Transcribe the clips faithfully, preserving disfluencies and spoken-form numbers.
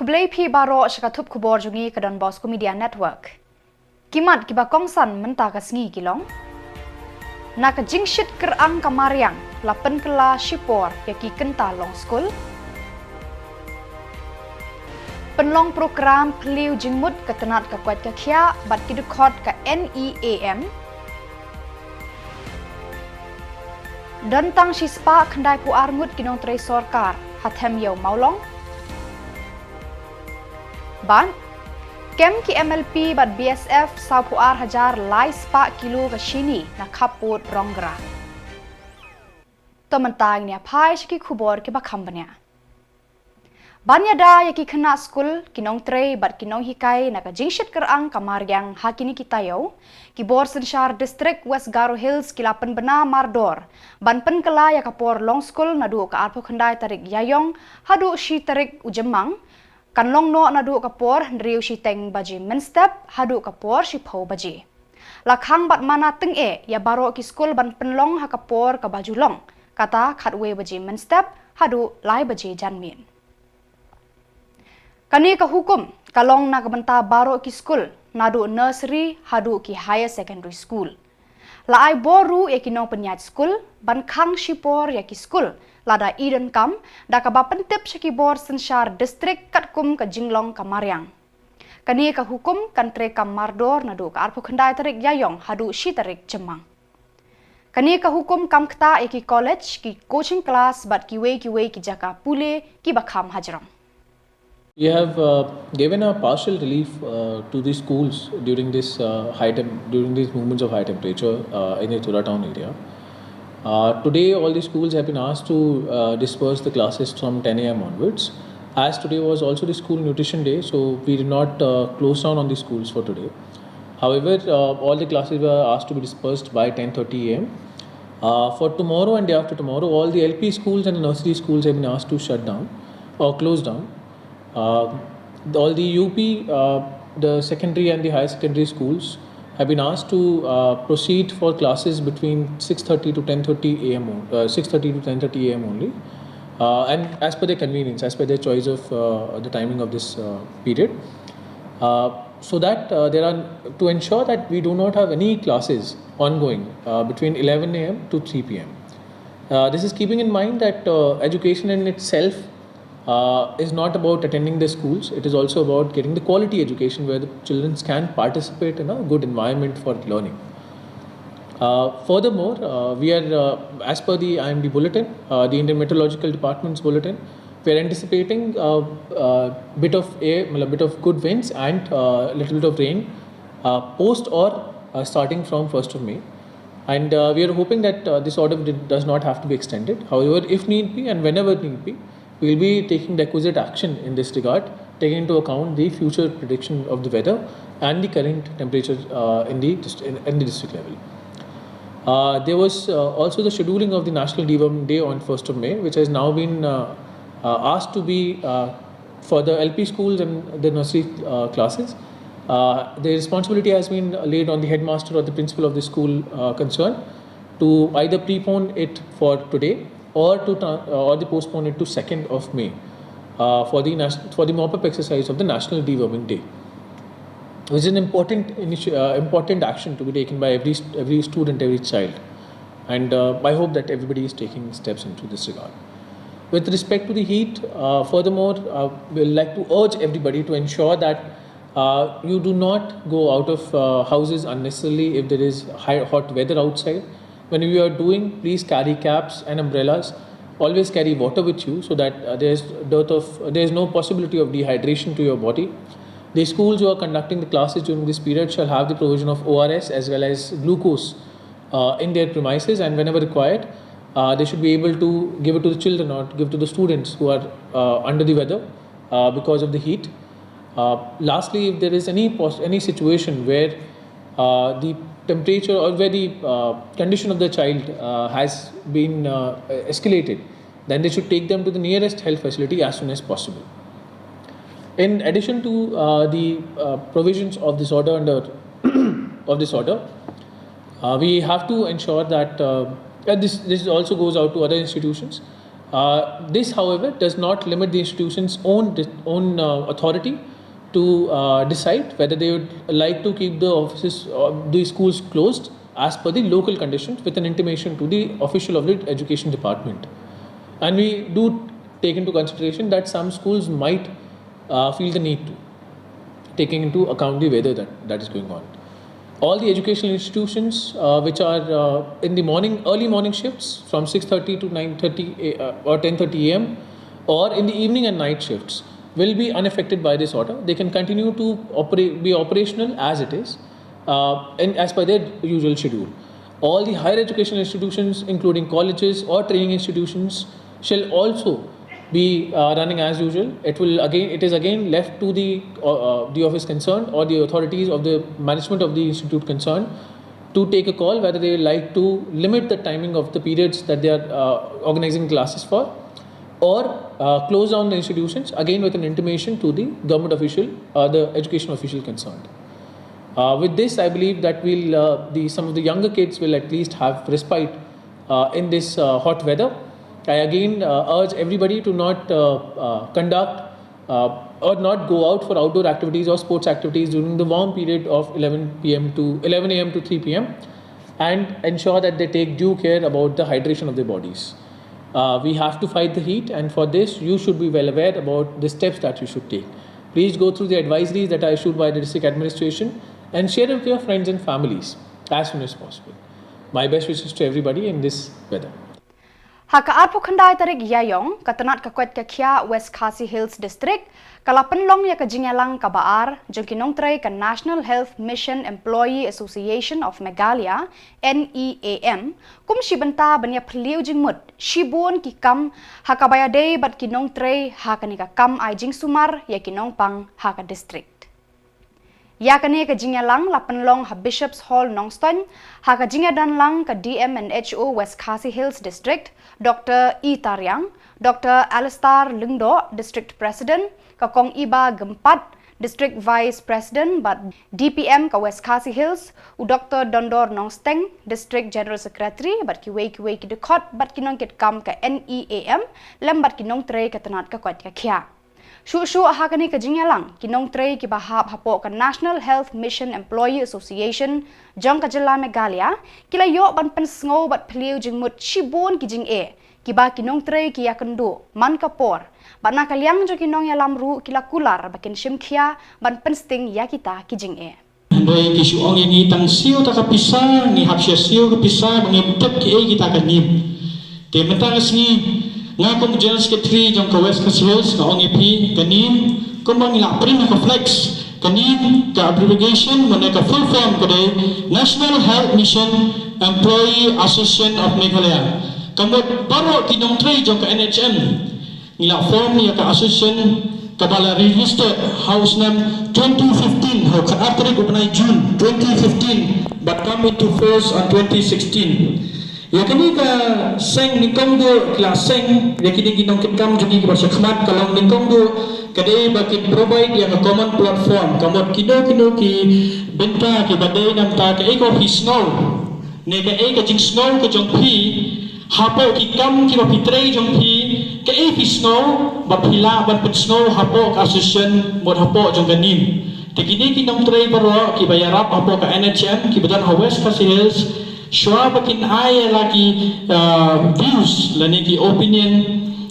Khublei phi baroh sha ka thup khubor jong ngi ka Don Bosco Media Network. Ki mat kiba kongsan mynta ka sngi ki long: Na ka jingshit kyrang ka mariang, la pynkylla shipor ïa ki kynta long skul. Pynlong program phylliew jingmut ka tnat ka koit ka khiah bad ki dkhot ka NEAM. Don tang shispah khyndai phew ar ngut ki nongtrei sorkar ha Them Ïew Mawlong. Bad kem ki MLP bad BSF saw phew ar hajar lai spah kilo ka shini na khappud Ronggra. To mynta ngin ïa phai sha ki khubor kiba kham bniah. Ban ïada ïa ki khynnah skul, ki nongtrei bad ki nonghikai na ka jingshit kyrang ka mariang ha kine ki taïew, ki bor synshar District West Garo Hills ki la pynbna mardor ban pynkylla ïa ka por long skul naduh ka arphew khyndai tarik Ïaïong haduh shi tarik u Jymmang, kan long noh naduh ka por hynriew shiteng baje mynstep haduh ka por shiphew baje. La khang bad mana tyngeh ïa baroh ki skul ban pynlong ha ka por kaba ju long, kata khatwei baje mynstep haduh lai baje janmiet. Kane ka hukum ka long na ka bynta baroh ki skul, naduh nursery haduh ki higher secondary school. La ai bor ruh ïa ki nongpynïaid skul ban khang shipor ïa ki skul lada i donkam, da kaba pyntip sha ki bor synshar district katkum ka jinglong ka mariang. Kane ka hukum kan treikam mardor naduh ka arphew khyndai tarik Ïaïong haduh shi tarik Jymmang. Kane ka hukum kam ktah ïa ki college, ki coaching class bad kiwei kiwei ki jaka pule kiba kham hajrong. We have uh, given a partial relief uh, to the schools during this uh, high temp- during these moments of high temperature uh, in the Tura town area. Uh, today, all the schools have been asked to uh, disperse the classes from ten a m onwards. As today was also the school nutrition day, so we did not uh, close down on the schools for today. However, uh, all the classes were asked to be dispersed by ten thirty a m. Uh, for tomorrow and day after tomorrow, all the L P schools and the nursery schools have been asked to shut down or close down. Uh, all the U P, uh, the secondary and the higher secondary schools have been asked to uh, proceed for classes between six thirty to ten thirty a m on- uh, six thirty to ten thirty a m only, uh, and as per their convenience, as per their choice of uh, the timing of this uh, period. Uh, so that uh, there are to ensure that we do not have any classes ongoing uh, between eleven a m to three p m. Uh, this is keeping in mind that uh, education in itself uh, is not about attending the schools. It is also about getting the quality education where the children can participate in a good environment for learning. Uh, furthermore, uh, we are, uh, as per the I M D bulletin, uh, the Indian Meteorological Department's bulletin, we are anticipating a, a bit of a, a bit of good winds and a little bit of rain uh, post or uh, starting from first of May. And uh, we are hoping that uh, this order did, does not have to be extended. However, if need be and whenever need be, we will be taking requisite action in this regard, taking into account the future prediction of the weather and the current temperature uh, in, the dist- in, in the district level. Uh, there was uh, also the scheduling of the National Deworming Day on first of May, which has now been uh, uh, asked to be uh, for the L P schools and the nursery uh, classes. Uh, the responsibility has been laid on the headmaster or the principal of the school uh, concerned to either prepone it for today or to tra- uh, or the postpone it to second of May uh, for the nas- for the mop up exercise of the National Deworming Day, which is an important initi- uh, important action to be taken by every st- every student, every child, and uh, I hope that everybody is taking steps into this regard. With respect to the heat, uh, furthermore, uh, we'd like to urge everybody to ensure that uh, you do not go out of uh, houses unnecessarily if there is high, hot weather outside. When you are doing, please carry caps and umbrellas. Always carry water with you so that uh, there's dearth of there's no possibility of dehydration to your body. The schools who are conducting the classes during this period shall have the provision of O R S as well as glucose uh, in their premises, and whenever required, uh, they should be able to give it to the children or give to the students who are uh, under the weather uh, because of the heat. Uh, lastly, if there is any pos- any situation where uh, the temperature or where the uh, condition of the child uh, has been uh, escalated, then they should take them to the nearest health facility as soon as possible. In addition to uh, the uh, provisions of this order under of this order, uh, we have to ensure that uh, and this this also goes out to other institutions. Uh, this, however, does not limit the institution's own own uh, authority to uh, decide whether they would like to keep the offices, uh, the schools closed as per the local conditions with an intimation to the official of the education department. And we do take into consideration that some schools might uh, feel the need to, taking into account the weather that, that is going on. All the educational institutions uh, which are uh, in the morning, early morning shifts from six thirty to nine thirty a- uh, or ten thirty a m, or in the evening and night shifts, will be unaffected by this order. They can continue to operate, be operational as it is, uh, and as per their usual schedule. All the higher education institutions, including colleges or training institutions, shall also be uh, running as usual. It will again, it is again left to the uh, uh, the office concerned or the authorities of the management of the institute concerned to take a call whether they like to limit the timing of the periods that they are uh, organizing classes for, or uh, close down the institutions, again with an intimation to the government official, uh, the education official concerned. Uh, with this, I believe that we'll, uh, the, some of the younger kids will at least have respite uh, in this uh, hot weather. I again uh, urge everybody to not uh, uh, conduct uh, or not go out for outdoor activities or sports activities during the warm period of eleven p m to eleven a m to three p m, and ensure that they take due care about the hydration of their bodies. Uh, we have to fight the heat, and for this, you should be well aware about the steps that you should take. Please go through the advisories that are issued by the district administration and share it with your friends and families as soon as possible. My best wishes to everybody in this weather. Ha ka arphew khyndai tarik Ïaïong, ka tnat ka koit ka khiah West Khasi Hills District ka la pynlong ïa ka jingïalang kaba ar jong ki nongtrei ka National Health Mission Employee Association of Meghalaya, N E A M, kum shi bynta ban ïa phylliew jingmut shibun ki kam ha kaba ïadei bad ki nongtrei ha kane ka kam ai jingsumar ïa ki nongpang ha ka district. Ïa kane ka jingïalang la pynlong ha Bishops Hall Nongstoiñ ha ka jingïadonlang ka D M and H O West Khasi Hills District, Doctor E Tariang, Doctor Alistair Lyngdoh, District President, ka Kong Iba Gympat, District Vice President bad D P M ka West Khasi Hills, u Doctor Dondor Nongsteng, District General Secretary, bad kiwei kiwei ki dkhot bad ki nongkitkam ka N E A M lem bad ki nongtrei ka tnat ka koit ka khiah. Shuh shuh ha kane ka jingïalang, ki nongtrei kiba hap hapoh ka National Health Mission Employee Association jong ka jylla Meghalaya ki la ïoh ban pynsngew bad phylliew jingmut shibun ki jingeh kiba ki nongtrei ki ïakynduh man ka por, bad na ka liang jong ki nongïalam ruh ki la kular ba kin shimkhia ban pynsting ïa kita ki jingeh. Hynrei ki shu ong ïa ngi tang siew ta ka pisa, ngi hap sha siew ka pisa ba ngim tip kiei kita ka NEEM. Te mynta ka sngi nga kum General Secretary jong ka West Khasi Hills nga ong ïa phi, ka NEEM kumba ngi la print ha ka flex, ka NEEM ka abbreviation mane ka full form ka dei National Health Mission Employee Association of Meghalaya. Ka mut baroh ki nongtrei jong ka N H M ngi la form ïa ka association kaba la register ha u snem twenty fifteen, ha u khatar tarik u bnai June twenty fifteen, but come into force on twenty sixteen. Ïa kane ka seng nyngkong duh ki la seng ïa kine ki nongkitkam jong ngi kiba shakhmat ka long nyngkong duh ka dei ba kin provide ïa ka common platform, ka mut kino kino ki bynta kiba dei na bynta kaei kaba phi sngew ne kaei ka jingsngew ka jong phi hapoh ki kam kiba phi trei jong phi, kaei phi sngew ba phi lah ban pynsngew hapoh ka association mut hapoh jong ka NEEM. Te kine ki nongtrei baroh kiba ïarap hapoh ka N H M kiba don ha West Khasi Hills, shuwa ba kin ai ïa la ki, ah, views lane ki opinion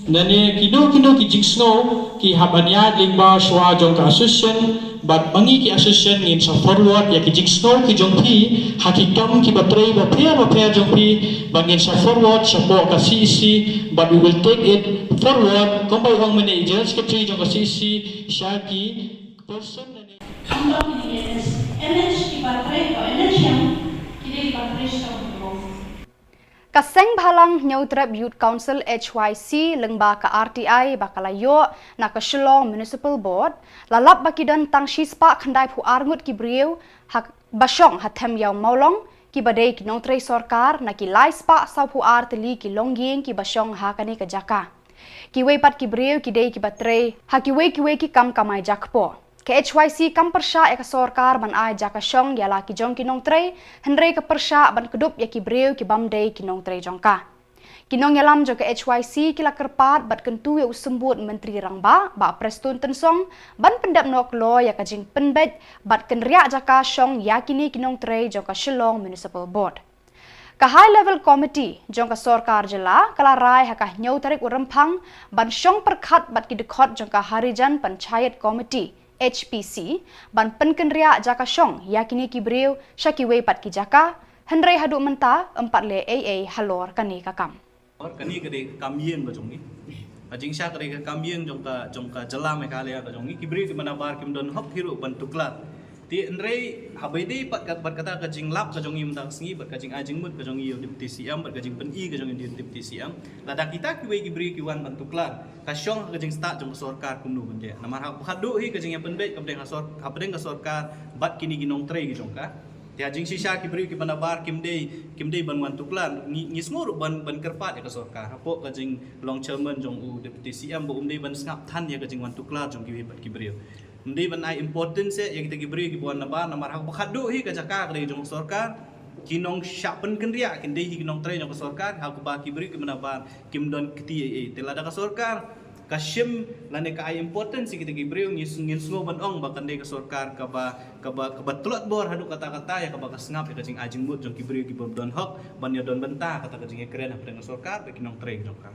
lane kino kino ki jingsngew ki hap ban ïaid lyngba shuwa jong ka association. Bad ma ngi ki association ngin sa forward ïa ki jingsngew ki jong phi ha ki kam kiba trei bapher bapher jong phi, bad ngin sa forward shapoh ka C E C, but we will take it forward kumba ong mynne i General Secretary jong ka C E C sha ki person lane. Kumba kine ki N H kiba trei ka N H M, kine kiba trei sha Ka Seng Bhalang Hynñiewtrep Youth Council, H Y C, lyngba ka R T I ba ka la ïoh na ka Shillong Municipal Board, la lap ba ki don tang shispah khyndaiphew ar ngut ki briew ha, ba shong ha Them Ïew Mawlong, kiba dei ki nongtrei sorkar, na ki laispah sawphew ar tylli ki longïing kiba shong ha kane ka jaka. Kiwei pat ki briew ki dei kiba trei ha kiwei kiwei ki kam kamai jakpoh. Ka H Y C kam pyrshah ïa ka sorkar ban ai jaka shong ïa la ki jong ki nongtrei, hynrei ka pyrshah ban kdup ïa ki briew ki bym dei ki nongtrei jong ka. Ki nongïalam jong ka H Y C ki la kyrpad bad kyntu ïa u Symbud Myntri Rangbah, Bah Prestone Tynsong, ban pyndep noh kloi ïa ka jingpynbeit bad kynriah jaka shong ïa kine ki nongtrei jong ka Shillong Municipal Board. Ka High Level Committee jong ka sorkar jylla ka la rai ha ka hynñiew tarik u Rymphang ban shong pyrkhat bad ki dkhot jong ka Harijan Panchayat Committee, H P C, ban pynkynriah jaka shong ïa kine ki briew sha kiwei pat ki jaka, hynrei haduh mynta ym pat leh ei ei halor kane ka kam. Kane ka dei ka kam ïing ka jong ngi. Ka jingshisha ka dei ka kam ïing jong ka, jong ka jylla Meghalaya ka jong ngi. Ki briew kiba nabar kim don hok hi ruh ban tuklar. Te hynrei haba ïadei pat ka, bad kata ka jinglap ka jong ngi mynta ka sngi, bad ka jingai jingmut ka jong ngi ïa u Deputy C M, bad ka jingpyni ka jong ngi ïa u Deputy C M, lada kita kiwei ki briew ki wan ban tuklar, ka shong ha ka jingstad jong ka sorkar kumno ban leh. Namar haba khatduh hi ka jingïapynbeit ka pdeng ka sor-, ka pdeng ka sorkar bad kine ki nongtrei ki jong ka. Te ha jingshisha ki briew kiba nabar kim dei, kim dei ban wan tuklar. Ngi, ngi sngew ruh ban, ban kyrpad ïa ka sorkar hapoh ka jinglong chairman jong u Deputy C M ba um dei ban sngap than ïa ka jingwan tuklar jong kiwei pat ki briew. Um dei ban ai importance ïa kita ki briew kiba wan nabar, namar haba khatduh hi ka jaka ka dei jong ka sorkar, ki nongshah pynkynriah kin dei hi ki nongtrei jong ka sorkar, ha kaba ki briew kiba nabar kim don kti ei ei. Te lada ka sorkar ka shim lane ka ai importance ïa kita ki briew, ngi s-, ngin sngew ban ong ba kan dei ka sorkar kaba, kaba, kaba tlot bor haduh katta katta ïa kaba ka sngap ïa ka jingai jingmut jong ki briew kiba don hok ban ïadon bynta kata ka jingïakren hapdeng ka sorkar bad ki nongtrei jong ka.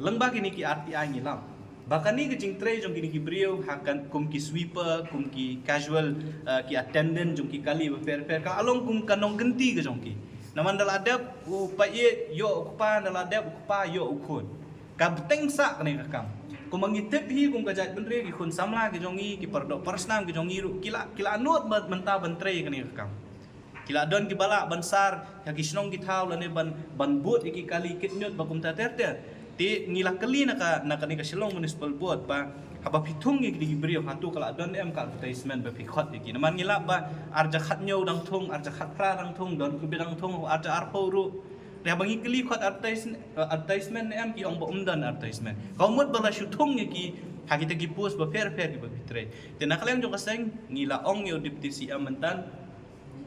Lyngba kine ki R T I ngi lam ba kane ka jingtrei jong kine ki briew ha kan kum ki sweeper, kum ki casual, eh, ki attendant jong ki kali bapher bapher, ka la long kum ka nongkynti ka jong ki. Namar ynda la dep u paid ïoh u kpa, ynda la dep u kpa ïoh u khun. Ka bteng sah kane ka kam. Kumba ngi tip hi kum ka jaitbynriew, ki khun samla ki jong ngi, ki paradoh parasnam ki jong ngi ruh ki la, ki la nud mynta ban trei kane ka kam. Ki la don kiba lah ban sar ha ki shnong ki thaw lane ban, ban bud ïa ki kali kit ñiut bad kumta ter ter. Te ngi la kylli na ka, na kane ka Shillong Municipal Board ba haba phi thung ïa kine ki briew, hato ka la don em ka advertisement ba phi khot ïa ki? Namar ngi lap ba arhajar khathynñiew dang thung, arhajar khatphra dang thung, don kiba dang thung arhajar arphew ruh. Te haba ngi kylli khot advertise-, eh, advertisement ne em, ki ong ba ym don advertisement. Ka mut ba la shu thung ïa ki ha kita ki post bapher bapher kiba phi trei. Te na ka liang jong ka seng ngi la ong ïa u Deputy C M mynta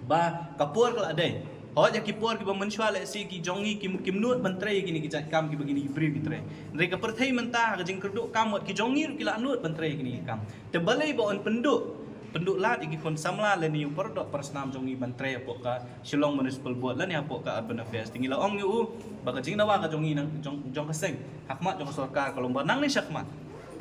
ba ka por ka la dei. Hooid ïa ki por kiba mynshuwa lehse ki jong ngi kim, kim nud ban trei ïa kine ki jait kam kiba kine ki briew ki trei. Hynrei ka pyrthei mynta ha ka jingkyrduh kam wat ki jong ngi ruh ki la nud ban trei ïa kine ki kam. Te balei ba yn pynduh, pynduh lad ïa ki khun samla lane ïa u paradoh parasnam jong ngi ban trei hapoh ka Shillong Municipal Board lane hapoh ka Urban Affairs? Te ngi la ong ïa u ba ka jingdawa ka jong ngi nang, jong, jong ka seng ha khmat jong ka sorkar ka long ba nangne shakhmat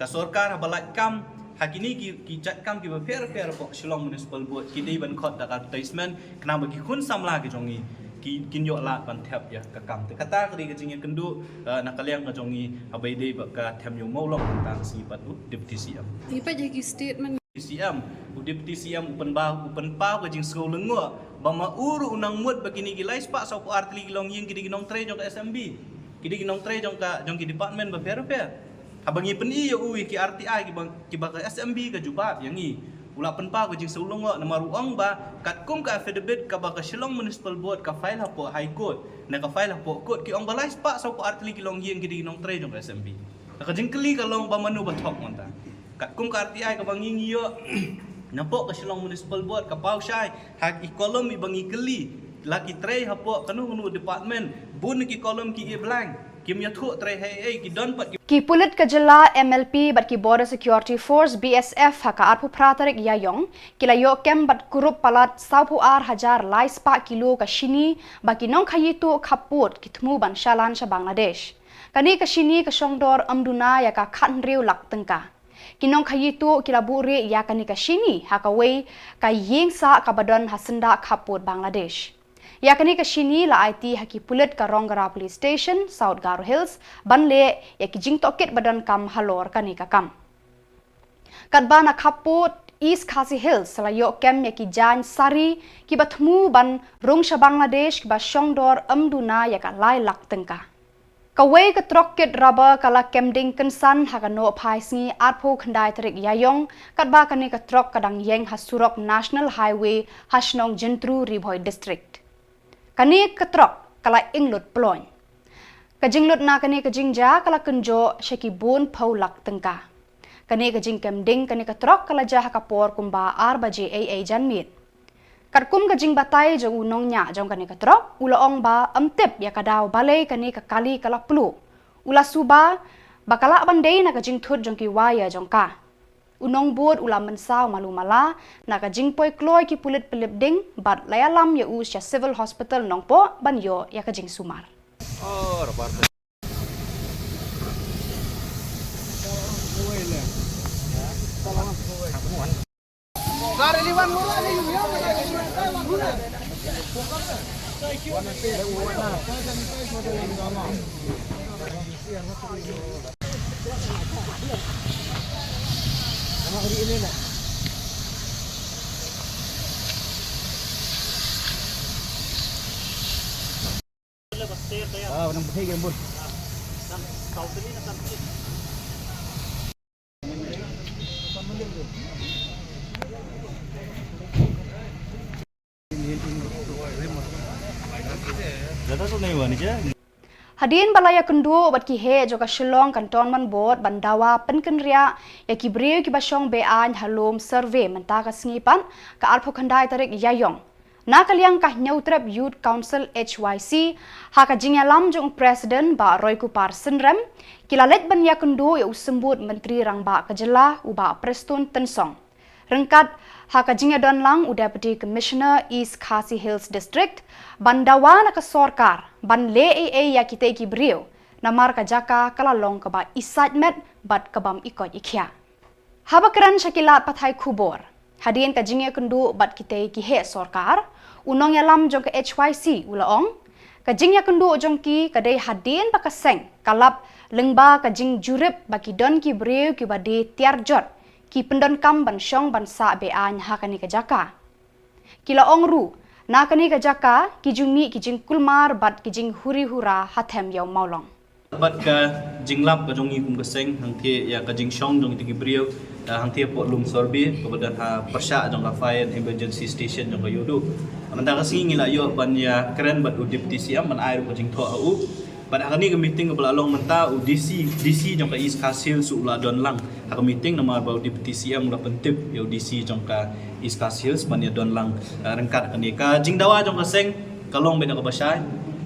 ka sorkar haba lait kam ha kine ki, ki jait kam kiba pher pher hapoh Shillong Municipal Board, ki dei ban khot da ka advertisement khnang ba ki khun samla ki jong ngi ki, kin ïoh lad ban thep ïa ka kam. Te kata ka dei ka jingïakynduh, eh, na ka liang ka jong ngi haba ïadei bad ka them ïa u mawlong mynta ka sngi bad u Deputy C M. Ngi peit ïa ki statement. C M, u Deputy C M u pynpaw, u pynpaw ka jingsngew lyngngoh ba ma u ruh u nang mut ba kine ki lai spah saw phew ar tylli ki longïing ki dei ki nongtrei jong ka S M B, ki dei ki nongtrei jong ka, jong ki department bapher bapher. Haba ngi pyni ïa u ïa ki R T I kiba, kiba ka S M B ka jubab ïa ngi, u la pynpaw ka jingsngew lyngngoh namar u ong ba katkum ka affidavit kaba ka Shillong Municipal Board ka file hapoh High Court, na ka file hapoh court ki ong ba lai spah saw phew ar tylli ki longïing ki dei ki nongtrei jong ka S M B. Ka jingkylli ka long ba mano ba thok mynta? Katkum ka R T I kaba ngi ngi ïoh napoh ka Shillong Municipal Board ka paw shai ha ki column iba ngi kylli, la ki trei hapoh kano kano department, bun ki column ki i blank, kim ïathuh trei ha ei ei, ki don pat ki. Ki pulit ka jylla, M L P bad ki Border Security Force, B S F, ha ka arphew phra tarik Ïaïong ki la ïoh kem bad kurup palat saw phew ar hajar lai spah kilo ka shini ba ki nongkhaïi tuh khappud ki thmu ban shalan sha Bangladesh. Kane ka shini ka shongdor ym duna ïa ka khathynriew lak tyngka. Ki nongkhaïi tuh ki la buhrieh ïa kane ka shini ha kawei ka ïing sah kaba don ha syndah khappud Bangladesh. Ïa kane ka shini la aiti ha ki pulit ka Rongara Police Station, South Garo Hills, ban leh ïa ki jingtohkit ba donkam halor kane ka kam. Katba na khappud East Khasi Hills la ïoh kem ïa ki jaiñ sari kiba thmu ban rung sha Bangladesh kiba shongdor ym duna ïa ka lai lak tyngka. Kawei ka trok kit rubber ka la kem ding kynsan ha ka nohphai sngi arphew khyndai tarik Ïaïong, katba kane ka trok ka dang ïeng ha surok National Highway ha shnong Jyntru, Ri Bhoi District. Kane ka trok ka la ing lut ploiñ. Ka jinglut na kane ka jingjia ka la kynjoh sha ki bun phew lak tyngka. Kane ka jingkem ding kane ka trok ka la jia ha ka por kumba ar baje ei ei janmiet. Katkum ka jingbatai jong u nongñiah jong kane ka trok, u la ong ba ym tip ïa ka daw balei kane ka kali ka la pluh. U la suba ba ka lah ban dei na ka jingthut jong ki wire jong ka. U nongbud u la mynsaw malu mala na ka jingpoi kloi ki pulit pynlip ding bad la ïalam ïa u sha Civil Hospital Nongpoh ban ïoh ïa ka jingsumar. Hadien ba la ïakynduh bad ki heh jong ka Shillong Cantonment Board ban dawa pynkynriah ïa ki briew kiba shong be-aiñ ha lum survey mynta ka sngi pat, ka arphew khyndai tarik Ïaïong. Na ka liang ka Hynñiewtrep Youth Council, H Y C, ha ka jingïalam jong u President Bah Roykupar Synrem, ki la leit ban ïakynduh ïa u Symbud Myntri Rangbah ka jylla u Bah Prestone Tynsong. Ryngkat ha ka jingïadon lang u Deputy Commissioner East Khasi Hills District, ban dawa na ka sorkar ban leh ei ei ïa kitei ki briew, namar ka jaka ka la long kaba isaitmet bad ka bym ikoit ikhiah. Haba kren sha ki lad pathai khubor hadien ka jingïakynduh bad kitei ki heh sorkar, u nongïalam jong ka H Y C u la ong, ka jingïakynduh jong ki ka dei hadien ba ka seng ka lap lyngba ka jingjurip ba ki don ki briew kiba die tiar jot, ki pyndonkam ban shong ban sah be-aiñ ha kane ka jaka. Ki la ong ruh, na kane ka jaka ki ju mih ki jingkulmar bad ki jinghuri hura ha them ïa u mawlong. Bad ka jinglap ka jong ngi kum ka seng hangtei ïa ka jingshong jong kitei ki briew, eh, hangtei hapoh lum survey kaba don ha pyrshah jong ka Fire and Emergency Station jong ka Ïewduh. Mynta ka sngi ngi la ïoh ban ïakren bad u Deputy C M ban ai ruh ka jingthoh ha u. Bad ha kane ka meeting kaba la long mynta, u D C, D C jong ka East Khasi Hills u la don lang ha ka meeting, namar ba u Deputy C M u la pyntip ïa u D C jong ka East Khasi Hills ban ïadon lang, eh, ryngkat kane. Ka jingdawa jong ka seng ka long beit na kaba shai.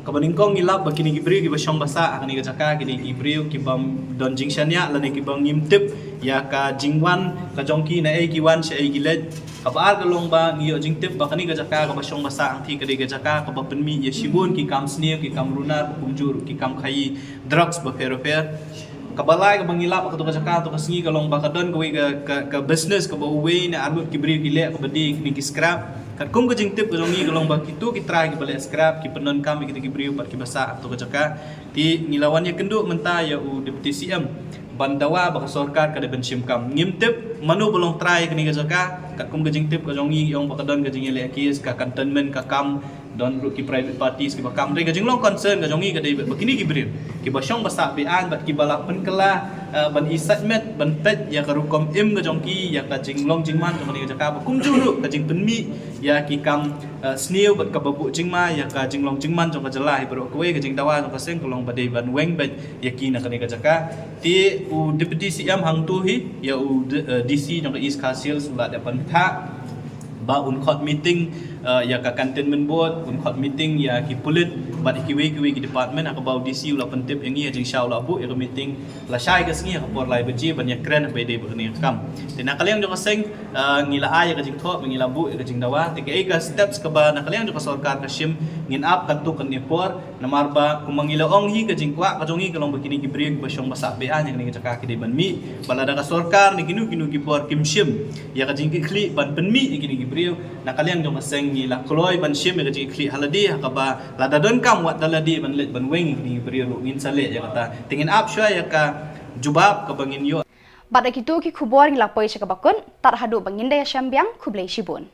Kaba nyngkong ngi lap ba kine ki briew kiba shong ba sah ha kane ka jaka, kine ki briew ki bym don jingshaniah lane ki bym ngim tip ïa ka jingwan ka jong ki, naei ki wan shaei ki leit. Kaba ar ka long ba ngi ïoh jingtip ba kane ka jaka kaba shong ba sah hangtei ka dei ka jaka kaba pynmih ïa shibun ki kam sniew, ki kam runar, kumjuh ruh ki kam khaïi drugs bapher bapher. Kaba lai kaba ngi lap ha kato ka jaka, kato ka sngi ka long ba ka don kawei ka, ka, ka business kaba uwei ne arngut ki briew ki leh kaba die kine ki scrap. Katkum ka jingtip ka jong ngi ka long ba kito ki trai kiba leh scrap ki pyndonkam ïa kito ki briew pat kiba sah ha kato ka jaka. Te ngi la wan ïakynduh mynta ïa u Deputy C M ban dawa ba ka sorkar ka dei ban shim kam. Ngim tip mano ba long trai kane ka jaka, katkum ka jingtip ka jong ngi ong ba ka don ka jingïaleh case, ka cantonment ka kam, don ruh ki private parties kiba kam. Te ka jinglong concern ka jong ngi ka dei ba kine ki briew kiba shong ba sah be-aiñ bad kiba la pynkylla, eh, ban isaitmet ban peit ïa ka rukom im ka jong ki, ïa ka jinglong jingman jong kane ka jaka, ba kumjuh ruh ka jingpynmih ïa ki kam, eh, sniew bad kaba buh jingma ïa ka jinglong jingman jong ka jylla hi baroh kawei. Ka jingdawa jong ka seng ka long ba dei ban weng beit ïa ki na kane ka jaka. Te u Deputy C M hangto hi ïa u D-, eh, D C jong ka East Khasi Hills u la dep ban phah ba un khot meeting, eh, ïa ka cantonment board, un khot meeting ïa ki pulit bad ïa kiwei kiwei ki department, ha kaba u D C u la pyntip ïa ngi ha jingshisha u la buh ïa ka meeting lashai ka sngi ha ka por lai baje ban ïakren ha kaba ïadei bad kane ka kam. Te na ka liang jong ka seng, eh, ngi la ai ïa ka jingthoh ba ngi la buh ïa ka jingdawa. Te kaei ka steps kaba na ka liang jong ka sorkar ka shim, ngin ap katto katne por. Namar ba kumba ngi la ong hi, ka jingkwah ka jong ngi ka long ba kine ki briew kiba shong ba sah be-aiñ ha kane ka jaka ki dei ban mih. Ba lada ka sorkar ne kino kino ki bor kim shim ïa ka jingkitkhlieh ban pynmih ïa kine ki briew, na ka liang jong ka seng ngi la kloi ban shim ïa ka jingkitkhlieh ha lade, ha kaba lada donkam wat da lade ban leit ban weng ïa kine ki briew ruh ngin sa leh ïa kata. Te ngin ap shuwa ïa ka jubab kaba ngin ïoh. Bad da kito ki khubor ngi la poi sha kaba kut, tad haduh ba ngin da ïashem biang, khublei shibun.